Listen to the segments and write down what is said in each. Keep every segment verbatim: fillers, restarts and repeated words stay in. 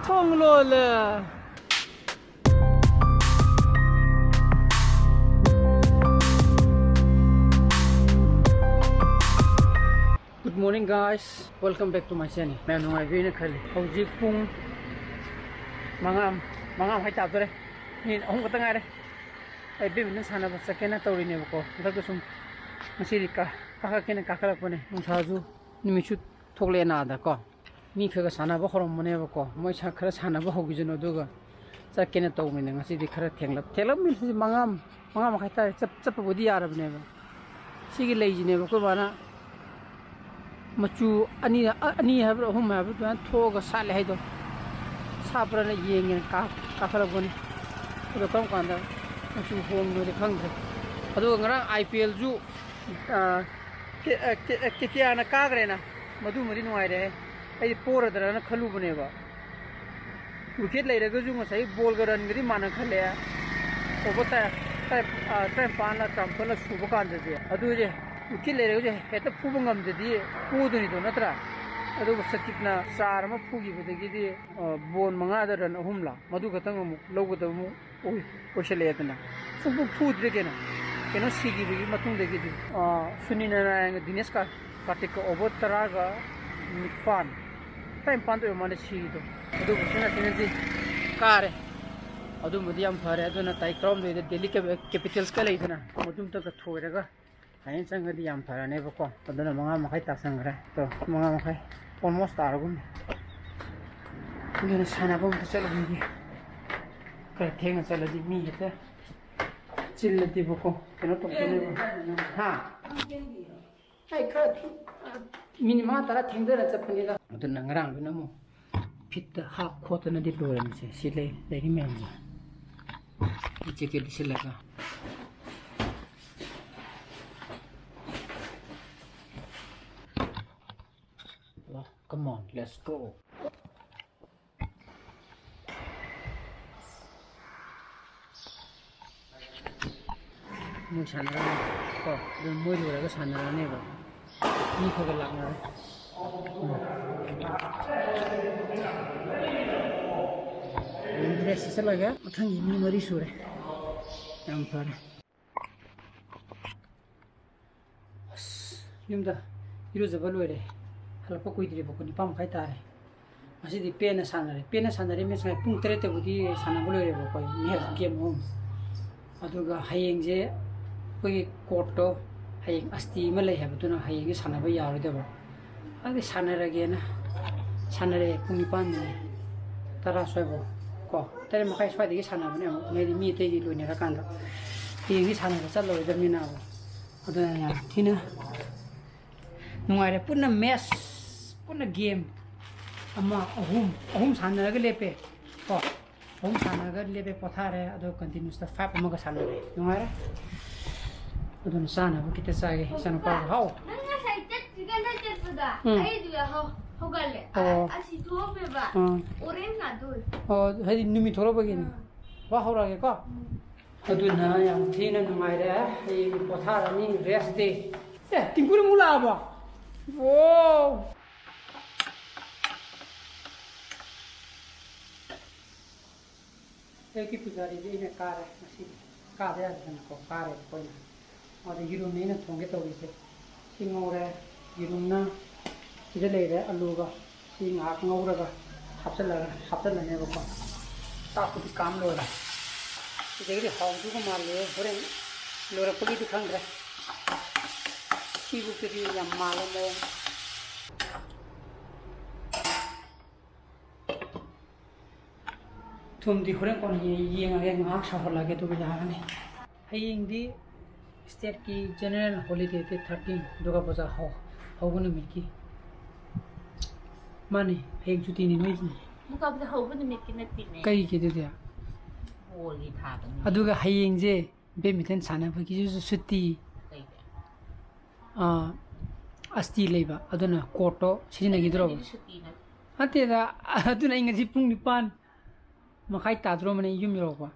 ꯊꯣꯡ ꯂꯣꯜꯂꯦ꯫ Good morning, guys. Welcome back to my channel. ꯃꯌꯥꯝ ꯅꯨꯡꯉꯥꯏꯕꯤꯅ ꯈꯜꯂꯤ꯫ ꯍꯧꯖꯤꯛ ꯄꯨꯡ ꯃꯉꯥ, ꯃꯉꯥ ꯃꯈꯥꯏ ꯇꯥꯗꯣꯔꯦ꯫ ꯃꯤꯅꯤꯠ ꯑꯍꯨꯝ ꯈꯛꯇ ꯉꯥꯏꯔꯦ꯫ ꯑꯩ badminton ꯁꯥꯟꯅꯕ ꯆꯠꯀꯦꯅ ꯇꯧꯔꯤꯅꯦꯕꯀꯣ꯫ ꯍꯟꯗꯛꯇ ꯁꯨꯝ ꯉꯁꯤꯗꯤ ꯀꯥ-, ꯀꯥꯈꯠꯀꯦꯅ ꯀꯥꯈꯠꯂꯛꯄꯅꯦ꯫ ꯅꯨꯡꯁꯥꯁꯨ ꯅꯨꯃꯤꯠꯁꯨ ꯊꯣꯛꯂꯛꯑꯦ ꯅꯥꯗꯀꯣ꯫ ꯃꯤ ꯈꯔ ꯈꯔ ꯁꯥꯟꯅꯕ ꯍꯧꯔꯝꯕꯅꯦꯕꯀꯣ꯫ ꯃꯣꯏ ꯁꯥ-, ꯈꯔ ꯁꯥꯟꯅꯕ ꯍꯧꯈꯤꯁꯅꯨ, ꯑꯗꯨꯒ ꯆꯠꯀꯦꯅ ꯇꯧꯕꯅꯤꯅ ꯉꯁꯤꯗꯤ ꯈꯔ ꯊꯦꯡꯂꯞ-, ꯊꯦꯡꯂꯞ means ꯃꯉꯥ, ꯃꯉꯥ ꯃꯈꯥꯏ ꯇꯥꯔꯦ꯫ ꯆꯠ-, ꯆꯠꯄꯕꯨꯗꯤ ꯌꯥꯔꯕꯅꯦꯕ꯫ ꯁꯤꯒꯤ ꯂꯩꯁꯤꯅꯦꯕ ꯑꯩꯈꯣꯏ ꯕꯥꯅ ꯃꯆꯨ ꯑꯅꯤ, ꯑ-, ꯑꯅꯤ ꯍꯥꯏꯕ꯭ꯔꯥ ꯑꯍꯨꯝ ꯍꯥꯏꯕ꯭ꯔꯥ ꯑꯗꯨꯃꯥꯏꯅ ꯊꯣꯛꯑꯒ ꯁꯥꯠꯂꯦ ꯍꯥꯏꯗꯣ꯫ ꯁꯥꯠꯄ꯭ꯔꯥꯅ ꯌꯦꯡꯒꯦꯅ ꯀꯥ-, ꯀꯥꯈꯠꯂꯛꯄꯅꯤ꯫ ꯑꯗꯣ ꯀꯔꯝ ꯀꯥꯟꯗ ꯃꯆꯨ ꯍꯣꯡꯅꯣꯗꯤ ꯈꯪꯗ꯭ꯔꯦ꯫ ꯑꯗꯨꯒ ꯉꯔꯥꯡ IPLꯁꯨ, ꯑ, ꯀꯦ-, ꯑ, ꯀꯦ-, ꯑ, KKRꯅ ꯀꯥꯈ꯭ꯔꯦꯅ꯫ ꯃꯗꯨꯃꯗꯤ ꯅꯨꯡꯉꯥꯏꯔꯦꯍꯦ꯫ ꯑꯩꯗꯤ ꯄꯣꯔꯗ꯭ꯔꯅ ꯈꯜꯂꯨꯕꯅꯦꯕ꯫ Wicket ꯂꯩꯔꯒꯁꯨ ꯉꯁꯥꯏ ballꯒ runꯒꯗꯤ ꯃꯥꯟꯅ ꯈꯜꯂꯦ꯫ Over ꯇꯔꯥ-, ꯇꯔꯥ-, ꯑ, ꯇꯔꯥꯅꯤꯄꯥꯟꯂ ꯇꯔꯥꯃꯥꯄꯜꯂ ꯁꯨꯕ ꯀꯥꯟꯗꯗꯤ꯫ ꯑꯗꯨꯗꯤ wicket ꯂꯩꯔꯒꯁꯨ ꯍꯦꯛꯇ ꯐꯨꯕ ꯉꯝꯗꯗꯤ ꯄꯣꯗꯣꯏꯅꯤꯗꯣ, ꯅꯠꯇ꯭ꯔꯥ? ꯑꯗꯨꯒ ꯁꯀꯤꯞꯅ ꯆꯥꯔ ꯑꯃ ꯐꯨꯈꯤꯕꯗꯒꯤꯗꯤ, ꯑ, ball ꯃꯉꯥꯗ run ꯑꯍꯨꯝꯂ, ꯃꯗꯨ ꯈꯛꯇꯪ ꯑꯃꯨꯛ ꯂꯧꯒꯗꯕ ꯑꯃꯨꯛ ꯑꯣꯏ-, ꯑꯣꯏꯁꯜꯂꯛꯑꯦꯗꯅ꯫ ꯁꯨꯡꯐꯨ ꯐꯨꯗ꯭ꯔꯦ ꯀꯩꯅꯣ꯫ ꯀꯩꯅꯣ ꯁꯤꯈꯤꯕꯒꯤ ꯃꯇꯨꯡꯗꯒꯤꯗꯤ, ꯑ, ꯁꯨꯅꯤꯜ ꯅꯥꯔꯥꯌꯟꯒ ꯗꯤꯅꯦꯁ ꯀꯥ-, ꯀꯥꯔꯇꯤꯛꯀ over ꯇꯔꯥꯒ ꯅꯤꯄꯥꯟ, ꯇꯔꯥꯅꯤꯄꯥꯟꯗ ꯑꯣꯏꯔ ꯃꯥꯜꯂꯦ ꯁꯤꯔꯤꯗꯣ꯫ ꯑꯗꯨꯕꯨ ꯁꯤꯅ ꯁꯤꯅꯗꯤ ꯀꯥꯔꯦ꯫ ꯑꯗꯨꯃꯗꯤ ꯌꯥꯝ ꯐꯔꯦ꯫ ꯑꯗꯨꯅ ꯇꯥꯔꯤꯛ ꯇꯔꯥꯍꯨꯝꯗꯣꯏꯗ ꯗꯦꯜꯂꯤ ꯀꯦꯄꯤ-, ꯀꯦꯄꯤꯇꯦꯜꯁꯀ ꯂꯩꯗꯅ, ꯃꯗꯨꯝꯇꯒ ꯊꯣꯏꯔꯒ ꯐꯥꯏꯅꯦꯜ ꯆꯪꯉꯗꯤ ꯌꯥꯝ ꯐꯔꯅꯦꯕꯀꯣ꯫ ꯑꯗꯨꯅ ꯃꯉꯥ ꯃꯈꯥꯏ ꯇꯥꯁꯟꯈ꯭ꯔꯦ꯫ ꯇꯣ, ꯃꯉꯥ ꯃꯈꯥꯏ almost ꯇꯥꯔꯒꯨꯝꯅꯤ꯫ ꯑꯗꯨꯅ ꯁꯥꯟꯅꯕ ꯑꯝꯇ ꯆꯠꯂꯨꯈꯤꯒꯦ꯫ ꯈꯔ ꯊꯦꯡꯅ ꯆꯠꯂꯗꯤ ꯃꯤ ꯍꯦꯛꯇ ꯆꯤꯜꯂꯗꯤꯕꯀꯣ, ꯀꯩꯅꯣ ꯇꯧꯗꯣꯏꯅꯦꯕ꯫ ꯍꯥ? ꯑꯩ ꯈꯔ ꯊꯦꯡ-, ꯃꯤꯅꯤꯠ ꯃꯉꯥ ꯇꯔꯥ ꯊꯦꯡꯊꯅ ꯆꯠꯄꯅꯤꯗ꯫ ꯑꯗꯨꯅ ꯉꯔꯥꯡꯗꯨꯅ ꯑꯃꯨꯛ ꯐꯤꯠꯇ ꯍꯥꯞ ꯈꯣꯠꯇꯅꯗꯤ ꯂꯣꯏꯔꯝꯃꯤꯁꯦ꯫ ꯁꯤ ꯂꯩ, ꯂꯩꯔꯤ ꯃꯌꯥꯝꯁꯦ꯫ Jacket ꯂꯤꯠꯁꯤꯜꯂꯒ꯫ Come on, let's go. ꯃꯣꯏ ꯁꯥꯟꯅꯔꯅꯤ ꯀꯣ, ꯑꯗꯨ ꯃꯣꯏ ꯂꯣꯏꯔꯒ ꯁꯥꯟꯅꯔꯅꯦꯕ꯫ ꯃꯤ ꯈꯔ ꯈꯔ ꯂꯥꯛꯅꯔꯦ꯫ ꯎꯝ꯫ ꯁꯤ ꯆꯠꯂꯒ ꯃꯊꯪꯒꯤ ꯃꯤ ꯃꯔꯤ ꯁꯨꯔꯦ꯫ ꯌꯥꯝ ꯐꯔꯦ꯫ ꯑꯁ, ꯌꯨꯝꯗ ꯏꯔꯨꯖꯕ ꯂꯣꯏꯔꯦ꯫ ꯍꯜꯂꯛꯄ ꯀꯨꯏꯗ꯭ꯔꯤꯕꯀꯣ, ꯅꯤꯄꯥꯟ ꯃꯈꯥꯏ ꯇꯥꯔꯦ꯫ ꯉꯁꯤꯗꯤ ꯄꯦꯟꯅ ꯁꯥꯟꯅꯔꯦ꯫ ꯄꯦꯟꯅ ꯁꯥꯟꯅꯔꯦ ꯃꯤꯟꯁ, ꯉꯁꯥꯏ ꯄꯨꯡ ꯇꯔꯦꯠꯇꯕꯨꯗꯤ ꯁꯥꯟꯅꯕ ꯂꯣꯏꯔꯦꯕꯀꯣ, ꯃꯦꯠꯁ ꯒꯦꯝ ꯑꯍꯨꯝ꯫ ꯑꯗꯨꯒ ꯍꯌꯦꯡꯁꯦ ꯑꯩꯈꯣꯏꯒꯤ ꯀꯣꯔꯠꯇꯣ ꯍꯌꯦꯡ ꯑꯁꯇꯤ ꯑꯃ ꯂꯩ ꯍꯥꯏꯕꯗꯨꯅ ꯍꯌꯦꯡꯁꯦ ꯁꯥꯟꯅꯕ ꯌꯥꯔꯣꯏꯗꯕ꯫ ꯑꯗꯨꯗꯤ ꯁꯥꯟꯅꯔꯒꯦꯅ ꯁꯥꯟꯅꯔꯦ꯫ ꯄꯨꯡ ꯅꯤꯄꯥꯟꯗꯅꯦ, ꯇꯔꯥ ꯁ꯭ꯋꯥꯏꯐꯥꯎ ꯀꯣ, ꯇꯔꯦꯠ ꯃꯈꯥꯏ ꯁ꯭ꯋꯥꯏꯗꯒꯤ ꯁꯥꯟꯅꯕꯅꯦ ꯑꯃꯨꯛ, ꯍꯥꯏꯗꯤ ꯃꯤ ꯑꯇꯩꯗꯤ ꯂꯣꯏꯅꯔꯀꯥꯟꯗ꯫ ꯍꯌꯦꯡꯗꯤ ꯁꯥꯟꯅꯕ ꯆꯠꯂꯔꯣꯏꯗꯕꯅꯤꯅ ꯑꯃꯨꯛ꯫ ꯑꯗꯨꯅ ꯌꯥꯝ ꯊꯤꯅ ꯅꯨꯡꯉꯥꯏꯔꯦ꯫ ꯄꯨꯟꯅ ꯃꯦꯠꯁ ꯄꯨꯟꯅ ꯒꯦꯝ ꯑꯃ, ꯑꯍꯨꯝ, ꯑꯍꯨꯝ ꯁꯥꯟꯅꯔꯒ ꯂꯦꯞꯄꯦ ꯀꯣ꯫ ꯑꯍꯨꯝ ꯁꯥꯟꯅꯔꯒ ꯂꯦꯞꯄꯦ, ꯄꯣꯊꯥꯔꯦ꯫ ꯑꯗꯣ ꯀꯟꯇꯤꯅ꯭ꯌꯨꯁꯇ ꯐꯥꯏꯚ ꯑꯃꯒ ꯁꯥꯟꯅꯔꯦ꯫ ꯅꯨꯡꯉꯥꯏꯔꯦ꯫ ꯑꯗꯨꯅ ꯆꯥꯅꯕ ꯈꯤꯇ ꯆꯥꯒꯦ ꯏꯆꯥꯅꯨꯄꯥꯒ꯫ ꯍꯥꯎ꯫ ꯅꯪ ꯉꯁꯥꯏ ꯆꯠꯇ꯭ꯔꯤꯀꯥꯟꯗ ꯆꯠꯄꯗ ꯎꯝ꯫ ꯑꯩꯗꯨ ꯌꯥꯍꯧ ꯍꯧꯒꯠꯂꯦ꯫ ꯑ, ꯑꯣ꯫ ꯑꯁꯤ ꯊꯣꯛꯑꯝꯃꯦꯕ꯫ ꯑꯥ꯫ ꯑꯣꯔꯦꯟꯖ ꯉꯥꯛꯇ ꯑꯣꯏ꯫ ꯑꯣ, ꯍꯥꯏꯗꯤ ꯅꯨꯃꯤꯠ ꯊꯣꯛꯂꯛꯄꯒꯤꯅꯤ꯫ ꯑꯥ꯫ ꯋꯥ ꯍꯧꯔꯛꯑꯒꯦꯀꯣ꯫ ꯎꯝ꯫ ꯑꯗꯨꯅ ꯌꯥꯝ ꯊꯤꯅ ꯅꯨꯡꯉꯥꯏꯔꯦ꯫ ꯍꯌꯦꯡ ꯄꯣꯊꯥꯔꯅꯤ, ꯔꯦꯁ ꯗꯦ꯫ ꯑꯦ, ꯇꯤꯡꯀꯨꯔ ꯑꯃꯨꯛ ꯂꯥꯛꯑꯕꯣ? ꯑꯣ꯫ ꯑꯌꯨꯛꯀꯤ ꯄꯨꯖꯥꯔꯤꯗꯤ ꯑꯩꯅ ꯀꯥꯔꯦ ꯉꯁꯤꯗꯤ꯫ ꯀꯥꯗ ꯌꯥꯗꯗꯅꯀꯣ, ꯀꯥꯔꯦ ꯑꯩꯈꯣꯏꯅ꯫ ꯑꯗ ꯌꯦꯔꯨꯝꯅꯦ ꯑꯩꯅ ꯊꯣꯡꯒꯦ ꯇꯧꯔꯤꯁꯦ꯫ ꯁꯤ ꯉꯧꯔꯦ, ꯌꯦꯔꯨꯝꯅ ꯁꯤꯗ ꯂꯩꯔꯦ, ꯑꯂꯨꯒ꯫ ꯁꯤ ꯉꯥꯏꯍꯥꯛ ꯉꯧꯔꯒ ꯍꯥꯞꯆꯤꯜꯂꯒ, ꯍꯥꯞꯆꯤꯜꯂꯅꯦꯕꯀꯣ꯫ ꯆꯥꯛꯄꯨꯗꯤ ꯀꯥꯝ ꯂꯣꯏꯔꯦ꯫ ꯁꯤꯗꯒꯤꯗꯤ ꯍꯥꯎꯗꯧꯕ ꯃꯥꯜꯂꯦ, ꯍꯣꯔꯦꯟ ꯂꯣꯏꯔꯛꯄꯒꯤꯗꯤ ꯈꯪꯗ꯭ꯔꯦ꯫ ꯁꯤꯕꯨꯛꯇꯗꯤ ꯌꯥꯝ ꯃꯥꯜꯂꯦ ꯃꯑꯣꯡ꯫ ꯊꯨꯝꯗꯤ ꯍꯣꯔꯦꯟ ꯀꯣꯟꯅ ꯌꯦ-, ꯌꯦꯡꯉꯒꯦ, ꯉꯥꯏꯍꯥꯛ ꯁꯧꯍꯜꯂꯒꯦ, ꯑꯗꯨꯒ ꯌꯥꯔꯅꯤ꯫ ꯍꯌꯦꯡꯗꯤ ꯁ꯭ꯇꯦꯠꯀꯤ general holiday, date thirteen, Durga Puja ꯍꯧ-, ꯍꯧꯕ ꯅꯨꯃꯤꯠꯀꯤ꯫ ꯃꯥꯅꯤ, ꯍꯌꯦꯡ ꯁꯨꯇꯤꯅꯤ ꯅꯣꯏꯒꯤ꯫ ꯗꯨꯔꯒꯥ ꯄꯨꯖꯥ ꯍꯧꯕ ꯅꯨꯃꯤꯠꯀꯤ ꯅꯠꯇꯦꯅꯦ꯫ ꯀꯩꯒꯤ ꯑꯗꯨꯗꯤ? ꯕꯣꯜꯒꯤ ꯊꯥꯕꯅꯤ꯫ ꯑꯗꯨꯒ ꯍꯌꯦꯡꯁꯦ ꯕꯦꯗꯃꯤꯟꯇꯟ ꯁꯥꯟꯅꯕꯒꯤꯁꯨ ꯁꯨꯇꯤ꯫ ꯀꯩꯒꯤ? ꯑꯥ, ꯑꯁꯇꯤ ꯂꯩꯕ, ꯑꯗꯨꯅ ꯀꯣꯔꯠꯇꯣ ꯁꯤꯖꯤꯟꯅꯈꯤꯗ꯭ꯔꯣꯕ? ꯑꯗꯨꯗꯤ ꯁꯨꯇꯤ ꯅꯠꯇꯦ꯫ ꯅꯠꯇꯦꯗ, ꯑꯗꯨꯅ ꯑꯩ ꯉꯁꯤ ꯄꯨꯡ ꯅꯤꯄꯥꯟ ꯃꯈꯥꯏ ꯇꯥꯗ꯭ꯔꯣꯃꯅꯦ ꯌꯨꯝ ꯌꯧꯔꯛꯄ꯫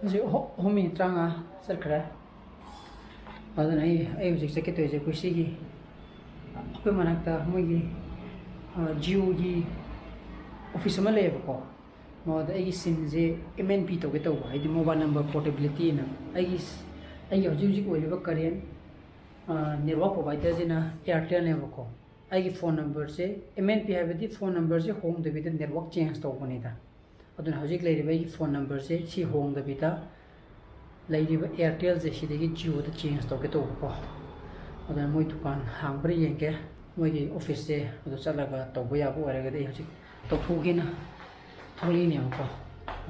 ꯍꯧꯖꯤꯛ ꯑꯍꯨꯝ ꯃꯤꯅꯤꯠ ꯇꯔꯥꯃꯉꯥ ꯆꯠꯈ꯭ꯔꯦ꯫ ꯑꯗꯨꯅ ꯑꯩ, ꯑꯩ ꯍꯧꯖꯤꯛ ꯆꯠꯀꯦ ꯇꯧꯔꯤꯁꯦ ꯑꯩꯈꯣꯏ ꯁꯤꯒꯤ, ꯑꯩꯈꯣꯏ ꯃꯅꯥꯛꯇ ꯃꯣꯏꯒꯤ, ꯑ, ꯖꯤꯑꯣꯒꯤ ꯑꯣꯐꯤꯁ ꯑꯃ ꯂꯩꯌꯦꯕꯀꯣ, ꯃꯉꯣꯟꯗ ꯑꯩꯒꯤ ꯁꯤꯝꯁꯦ ꯑꯦꯝ ꯑꯦꯟ ꯄꯤ ꯇꯧꯒꯦ ꯇꯧꯕ, ꯍꯥꯏꯗꯤ mobile number portability ꯅ꯫ ꯑꯩꯒꯤ ꯑꯩꯒꯤ ꯍꯧꯖꯤꯛ ꯍꯧꯖꯤꯛ ꯑꯣꯏꯔꯤꯕ current network provider ꯁꯤꯅ Airtel ꯅꯦꯕꯀꯣ꯫ ꯑꯩꯒꯤ phone number ꯁꯦ, ꯑꯦꯝ ꯑꯦꯟ ꯄꯤ ꯍꯥꯏꯕꯗꯤ phone number ꯁꯦ ꯍꯣꯡꯗꯕꯤꯗ network change ꯇꯧꯕꯅꯤꯗ꯫ ꯑꯗꯨꯅ ꯍꯧꯖꯤꯛ ꯂꯩꯔꯤꯕ ꯑꯩꯒꯤ phone number ꯁꯦ ꯁꯤ ꯍꯣꯡꯗꯕꯤꯗ ꯂꯩꯔꯤꯕ Airtel ꯁꯦ ꯁꯤꯗꯒꯤ Jio ꯗ change ꯇꯧꯒꯦ ꯇꯧꯕꯀꯣ꯫ ꯑꯗꯨꯅ ꯃꯣꯏ ꯗꯨꯀꯥꯟ ꯍꯥꯡꯕ꯭ꯔꯥ ꯌꯦꯡꯒꯦ, ꯃꯣꯏꯒꯤ ꯑꯣꯐꯤꯁꯁꯦ ꯑꯗꯨ ꯆꯠꯂꯒ ꯇꯧꯕ ꯌꯥꯕ ꯑꯣꯏꯔꯒꯗꯤ ꯑꯩ ꯍꯧꯖꯤꯛ ꯇꯧꯊꯣꯛꯎꯒꯦꯅ ꯊꯣꯛꯂꯛꯏꯅꯦꯕꯀꯣ꯫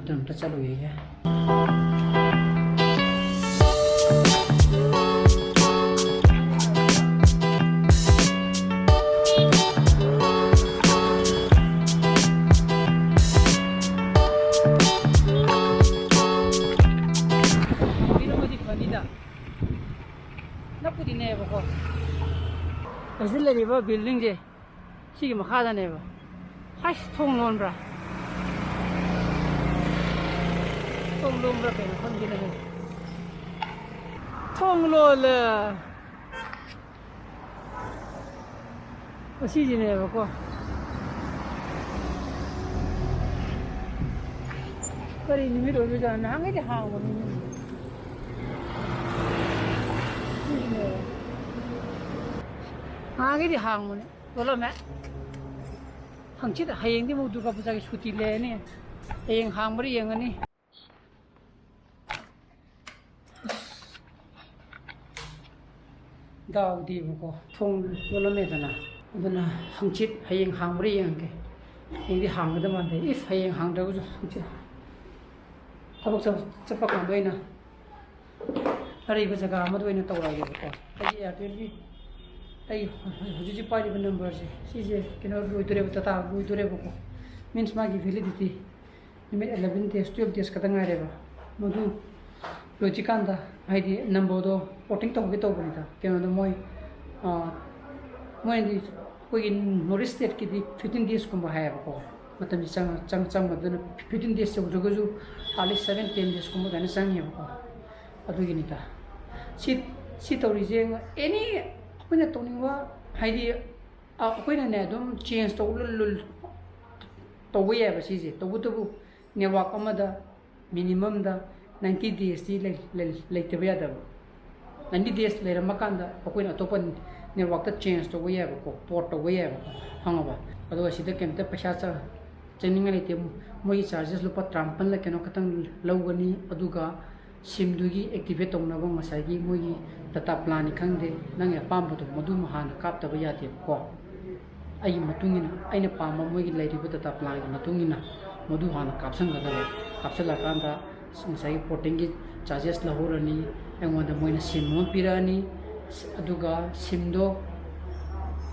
ꯑꯗꯨ ꯑꯝꯇ ꯆꯠꯂꯨꯈꯤꯒꯦ꯫ ꯅꯛꯄꯨꯗꯤ ꯅꯛꯑꯦꯕꯀꯣ꯫ ꯍꯧꯖꯤꯛ ꯂꯩꯔꯤꯕ building ꯁꯦ ꯁꯤꯒꯤ ꯃꯈꯥꯗꯅꯦꯕ꯫ ꯍꯩꯁ, ꯊꯣꯡ ꯂꯣꯟꯕ꯭ꯔꯥ? ꯊꯣꯡ ꯂꯣꯟꯕ꯭ꯔꯥ ꯀꯩꯅꯣ ꯈꯪꯗꯦꯅꯦ꯫ ꯊꯣꯡ ꯂꯣꯜꯂꯦ꯫ ꯑꯁꯤꯁꯤꯅꯦꯕꯀꯣ꯫ ꯀꯔꯤ ꯅꯨꯃꯤꯠ ꯑꯣꯏꯕꯖꯥꯠꯅꯣ? ꯅꯍꯥꯟꯈꯩꯗꯤ ꯍꯥꯡꯕꯅꯤꯅꯦ꯫ ꯁꯤꯁꯤꯅꯦꯕ꯫ ꯅꯍꯥꯟꯈꯩꯗꯤ ꯍꯥꯡꯕꯅꯦ꯫ ꯂꯣꯜꯂꯝꯃꯦ꯫ ꯍꯪꯆꯤꯠ, ꯍꯌꯦꯡꯗꯤ ꯑꯃꯨꯛ ꯗꯨꯔꯒꯥ ꯄꯨꯖꯥꯒꯤ ꯁꯨꯇꯤ ꯂꯩꯔꯅꯤ꯫ ꯍꯌꯦꯡ ꯍꯥꯡꯕ꯭ꯔꯥ ꯌꯦꯡꯉꯅꯤ꯫ ꯗꯥꯎꯗꯤꯕꯀꯣ, ꯊꯣꯡ ꯂꯣꯜꯂꯝꯃꯦꯗꯅ꯫ ꯑꯗꯨꯅ ꯍꯪꯆꯤꯠ, ꯍꯌꯦꯡ ꯍꯥꯡꯕ꯭ꯔꯥ ꯌꯦꯡꯉꯒꯦ꯫ ꯍꯌꯦꯡꯗꯤ ꯍꯥꯡꯒꯗꯕ ꯃꯥꯟꯗꯦ꯫ If ꯍꯌꯦꯡ ꯍꯥꯡꯗ꯭ꯔꯒꯁꯨ ꯍꯪꯆꯤꯠ ꯊꯕꯛ ꯆꯠ-, ꯆꯠꯄ ꯀꯥꯟꯗ ꯑꯣꯏꯅ ꯑꯔꯩꯕ ꯖꯒꯥ ꯑꯃꯗ ꯑꯣꯏꯅ ꯇꯧꯔꯛꯑꯒꯦꯕꯀꯣ꯫ ꯑꯩꯒꯤ Airtel ꯒꯤ, ꯑꯩ ꯍꯧꯖꯤꯛ ꯍꯧꯖꯤꯛ ꯄꯥꯏꯔꯤꯕ number ꯁꯦ, ꯁꯤꯁꯦ ꯀꯩꯅꯣ ꯂꯣꯏꯗꯣꯔꯦꯕ, data ꯂꯣꯏꯗꯣꯔꯦꯕꯀꯣ꯫ Means ꯃꯥꯒꯤ validity ꯅꯨꯃꯤꯠ eleven days, twelve days ꯈꯛꯇ ꯉꯥꯏꯔꯦꯕ꯫ ꯃꯗꯨ ꯂꯣꯏꯗ꯭ꯔꯤꯀꯥꯟꯗ, ꯍꯥꯏꯗꯤ number ꯗꯣ porting ꯇꯧꯒꯦ ꯇꯧꯕꯅꯤꯗ꯫ ꯀꯩꯅꯣꯗ ꯃꯣꯏ, ꯑꯥ, ꯃꯣꯏꯗꯤ ꯑꯩꯈꯣꯏꯒꯤ North East state ꯀꯤꯗꯤ fifteen days ꯀꯨꯝꯕ ꯍꯥꯏꯌꯦꯕꯀꯣ꯫ ꯃꯇꯝꯁꯦ ꯆꯪ-, ꯆꯪ-, ꯆꯪꯕꯗꯨꯅ fifteen days ꯌꯧꯗ꯭ꯔꯒꯁꯨ at least seven, ten days ꯀꯨꯝꯕ ꯑꯗꯨꯃꯥꯏꯅ ꯆꯪꯉꯦꯕꯀꯣ꯫ ꯑꯗꯨꯒꯤꯅꯤꯗ꯫ ꯁꯤ, ꯁꯤ ꯇꯧꯔꯤꯁꯦ any ꯑꯩꯈꯣꯏꯅ ꯇꯧꯅꯤꯡꯕ, ꯍꯥꯏꯗꯤ, ꯑ, ꯑꯩꯈꯣꯏꯅꯅꯦ ꯑꯗꯨꯝ change ꯇꯧ-, ꯂꯨ-, ꯂꯨ-, ꯇꯧꯕ ꯌꯥꯏꯕ ꯁꯤꯁꯦ꯫ ꯇꯧꯕꯇꯕꯨ network ꯑꯃꯗ minimumꯗ ninety daysꯇꯤ ꯂꯩ- ꯂꯩ- ꯂꯩꯇꯕ ꯌꯥꯗꯕ꯫ Ninety days ꯂꯩꯔꯝꯃꯀꯥꯟꯗ ꯑꯩꯈꯣꯏꯅ ꯑꯇꯣꯞꯄ networkꯇ change ꯇꯧꯕ ꯌꯥꯏꯕꯀꯣ, port ꯇꯧꯕ ꯌꯥꯏꯕꯀꯣ, ꯈꯪꯉꯕ? ꯑꯗꯨꯒ ꯁꯤꯗ ꯀꯩꯝꯇ ꯄꯩꯁꯥ ꯆ- ꯆꯪꯅꯤꯡꯉꯥꯏ ꯂꯩꯇꯦ꯫ ꯃꯣꯏꯒꯤ chargesꯂꯨꯄꯥ ꯇꯔꯥꯃꯥꯄꯜꯂ ꯀꯩꯅꯣ ꯈꯛꯇꯪ ꯂꯧꯒꯅꯤ꯫ ꯑꯗꯨꯒ SIMꯗꯨꯒꯤ activate ꯇꯧꯅꯕ ꯉꯁꯥꯏꯒꯤ ꯃꯣꯏꯒꯤ data planꯅꯤ ꯈꯪꯗꯦ, ꯅꯪꯒꯤ ꯑꯄꯥꯝꯕꯗꯣ ꯃꯗꯨꯃ ꯍꯥꯟꯅ ꯀꯥꯞꯇꯕ ꯌꯥꯗꯦꯕꯀꯣ꯫ ꯑꯩꯒꯤ ꯃꯇꯨꯡ ꯏꯟꯅ, ꯑꯩꯅ ꯄꯥꯝꯕ ꯃꯣꯏꯒꯤ ꯂꯩꯔꯤꯕ data planꯒꯤ ꯃꯇꯨꯡ ꯏꯟꯅ ꯃꯗꯨ ꯍꯥꯟꯅ ꯀꯥꯞꯁꯟꯒꯗꯕ꯫ ꯀꯥꯞꯁꯜꯂꯀꯥꯟꯗ ꯉꯁꯥꯏꯒꯤ portingꯒꯤ charges ꯂꯧꯍꯧꯔꯅꯤ꯫ ꯑꯩꯉꯣꯟꯗ ꯃꯣꯏꯅ SIM ꯑꯃ ꯄꯤꯔꯛꯑꯅꯤ꯫ ꯑꯗꯨꯒ SIMꯗꯣ,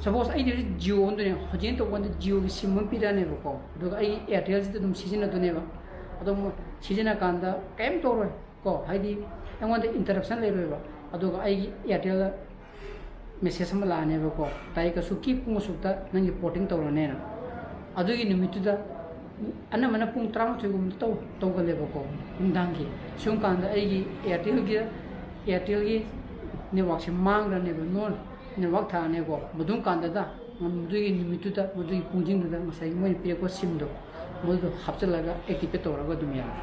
suppose ꯑꯩꯗꯤ ꯍꯧꯖꯤꯛ Jio ꯑꯣꯟꯗꯣꯏꯅꯦ, ꯍꯧꯖꯤꯛ ꯇꯧꯕ ꯀꯥꯟꯗ Jioꯒꯤ SIM ꯑꯃ ꯄꯤꯔꯛꯑꯅꯦꯕꯀꯣ꯫ ꯑꯗꯨꯒ ꯑꯩ Airtelꯁꯤꯗ ꯑꯗꯨꯝ ꯁꯤꯖꯤꯟꯅꯗꯣꯏꯅꯦꯕ꯫ ꯑꯗꯣ ꯃꯣꯏ ꯁꯤꯖꯤꯟꯅ ꯀꯥꯟꯗ ꯀꯔꯤꯝ ꯇꯧꯔꯣꯏ ꯀꯣ, ꯍꯥꯏꯗꯤ ꯑꯩꯉꯣꯟꯗ interruption ꯂꯩꯔꯣꯏꯕ꯫ ꯑꯗꯨꯒ ꯑꯩꯒꯤ Airtelꯗ message ꯑꯃ ꯂꯥꯛꯑꯅꯦꯕꯀꯣ, "ꯇꯥꯔꯤꯛ ꯑꯁꯨꯛꯀꯤ ꯄꯨꯡ ꯑꯁꯨꯛꯇ ꯅꯪꯒꯤ porting ꯇꯧꯔꯅꯦꯅ"꯫ ꯑꯗꯨꯒꯤ ꯅꯨꯃꯤꯠꯇꯨꯗ ꯑꯅꯝꯕꯅ ꯄꯨꯡ ꯇꯔꯥꯃꯥꯊꯣꯏꯒꯨꯝꯕꯗ ꯇꯧ ꯇꯧꯒꯜꯂꯦꯕꯀꯣ, ꯅꯨꯡꯗꯥꯡꯒꯤ꯫ ꯁꯤꯒꯨꯝꯕ ꯀꯥꯟꯗ ꯑꯩꯒꯤ Airtelꯒꯤ Airtelꯒꯤ networkꯁꯦ ꯃꯥꯡꯈ꯭ꯔꯅꯦꯕ, no network ꯊꯥꯔꯅꯦꯕꯀꯣ꯫ ꯃꯗꯨꯝ ꯀꯥꯟꯗꯗ ꯃꯗꯨꯒꯤ ꯅꯨꯃꯤꯠꯇꯨꯗ, ꯃꯗꯨꯒꯤ ꯄꯨꯡꯁꯤꯡꯗꯨꯗ ꯉꯁꯥꯏꯒꯤ ꯃꯣꯏꯅ ꯄꯤꯔꯛꯄ SIMꯗꯣ, ꯃꯗꯨꯗꯣ ꯍꯥꯞꯆꯤꯜꯂꯒ activate ꯇꯧꯔꯒ ꯑꯗꯨꯝ ꯌꯥꯔꯦ꯫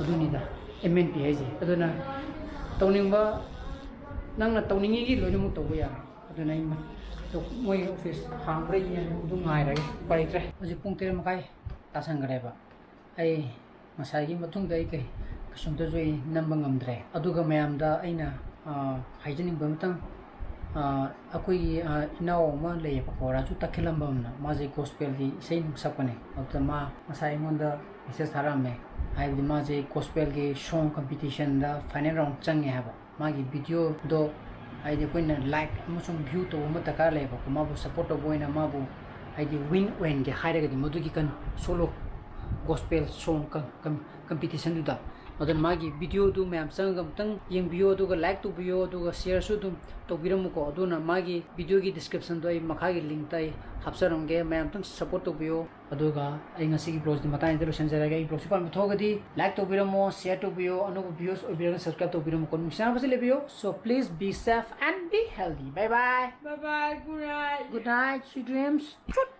ꯑꯗꯨꯅꯤꯗ MNP ꯍꯥꯏꯁꯦ꯫ ꯑꯗꯨꯅ ꯇꯧꯅꯤꯡꯕ, ꯅꯪꯅ ꯇꯧꯅꯤꯡꯉꯤꯒꯤ ꯂꯣꯏꯅꯃꯛ ꯇꯧꯕ ꯌꯥꯔꯦ꯫ ꯑꯗꯨꯅ ꯑꯩ ꯃ-, ꯃꯣꯏ office ꯍꯥꯡꯕ꯭ꯔꯥ ꯌꯦꯡꯉꯒ ꯑꯗꯨꯝ ꯉꯥꯏꯔꯒꯦ꯫ ꯎꯄꯥꯏ ꯂꯩꯇ꯭ꯔꯦ꯫ ꯍꯧꯖꯤꯛ ꯄꯨꯡ ꯇꯔꯦꯠ ꯃꯈꯥꯏ ꯇꯥꯁꯟꯈ꯭ꯔꯦꯕ꯫ ꯑꯩ ꯉꯁꯥꯏꯒꯤ ꯃꯇꯨꯡꯗ ꯑꯩ ꯀꯩ, ꯀꯩꯁꯨꯝꯇꯁꯨ ꯑꯩ ꯅꯝꯕ ꯉꯝꯗ꯭ꯔꯦ꯫ ꯑꯗꯨꯒ ꯃꯌꯥꯝꯗ ꯑꯩꯅ, ꯑ, ꯍꯥꯏꯖꯅꯤꯡꯕ ꯑꯃꯇꯪ, ꯑ, ꯑꯩꯈꯣꯏꯒꯤ, ꯑ, ꯏꯅꯥꯎ ꯑꯃ ꯂꯩꯌꯦꯕꯀꯣ, ꯔꯥꯖꯨ ꯇꯈꯦꯜꯂꯝꯕꯝꯅ, ꯃꯥꯁꯦ gospelꯒꯤ ꯏꯁꯩ ꯅꯨꯡ ꯁꯛꯄꯅꯦ꯫ ꯑꯗꯨꯗ ꯃꯥ ꯉꯁꯥꯏ ꯑꯩꯉꯣꯟꯗ message ꯊꯥꯔꯛꯑꯝꯃꯦ, ꯍꯥꯏꯕꯗꯤ ꯃꯥꯁꯦ gospelꯒꯤ song competitionꯗ final round ꯆꯪꯉꯦ ꯍꯥꯏꯕ꯫ ꯃꯥꯒꯤ videoꯗꯣ, ꯍꯥꯏꯗꯤ ꯑꯩꯈꯣꯏꯅ like ꯑꯃꯁꯨꯡ view ꯇꯧꯕ ꯑꯃ ꯗꯔꯀꯥꯔ ꯂꯩꯌꯦꯕꯀꯣ꯫ ꯃꯥꯕꯨ support ꯇꯧꯕ ꯑꯣꯏꯅ ꯃꯥꯕꯨ, ꯍꯥꯏꯗꯤ win ꯑꯣꯏꯍꯟꯒꯦ ꯍꯥꯏꯔꯒꯗꯤ ꯃꯗꯨꯒꯤ ꯀꯟ-, solo gospel song ꯀꯝ-, ꯀꯝ-, competitionꯗꯨꯗ꯫ ꯑꯗꯨꯅ ꯃꯥꯒꯤ videoꯗꯨ ꯃꯌꯥꯝ ꯆꯪꯉꯒ ꯑꯃꯨꯛꯇꯪ ꯌꯦꯡꯕꯤꯌꯣ, ꯑꯗꯨꯒ like ꯇꯧꯕꯤꯌꯣ, ꯑꯗꯨꯒ shareꯁꯨ ꯑꯗꯨꯝ ꯇꯧꯕꯤꯔꯝꯃꯨꯀꯣ꯫ ꯑꯗꯨꯅ ꯃꯥꯒꯤ videoꯒꯤ descriptionꯗꯣ ꯑꯩ ꯃꯈꯥꯒꯤ linkꯇ ꯑꯩ ꯍꯥꯞꯆꯔꯝꯒꯦ, ꯃꯌꯥꯝ ꯑꯃꯨꯛꯇꯪ support ꯇꯧꯕꯤꯌꯣ꯫ ꯑꯗꯨꯒ ꯑꯩ ꯉꯁꯤꯒꯤ vlogꯁꯤꯗꯤ ꯃꯇꯥꯡꯁꯤꯗ ꯂꯣꯏꯁꯤꯟꯖꯔꯒꯦ꯫ ꯑꯩ vlogꯁꯤ ꯄꯥꯝꯕ ꯊꯣꯛꯑꯒꯗꯤ like ꯇꯧꯕꯤꯔꯝꯃꯣ, share ꯇꯧꯕꯤꯌꯣ, ꯑꯅꯧꯕ viewers ꯑꯣꯏꯕꯤꯔꯒ subscribe ꯇꯧꯕꯤꯔꯝꯃꯨꯀꯣ꯫ ꯅꯨꯡꯁꯤꯅꯕꯁꯤ ꯂꯩꯕꯤꯌꯣ꯫ So please be safe and be healthy. Bye bye. Bye bye. Good night. Good night. Sweet dreams.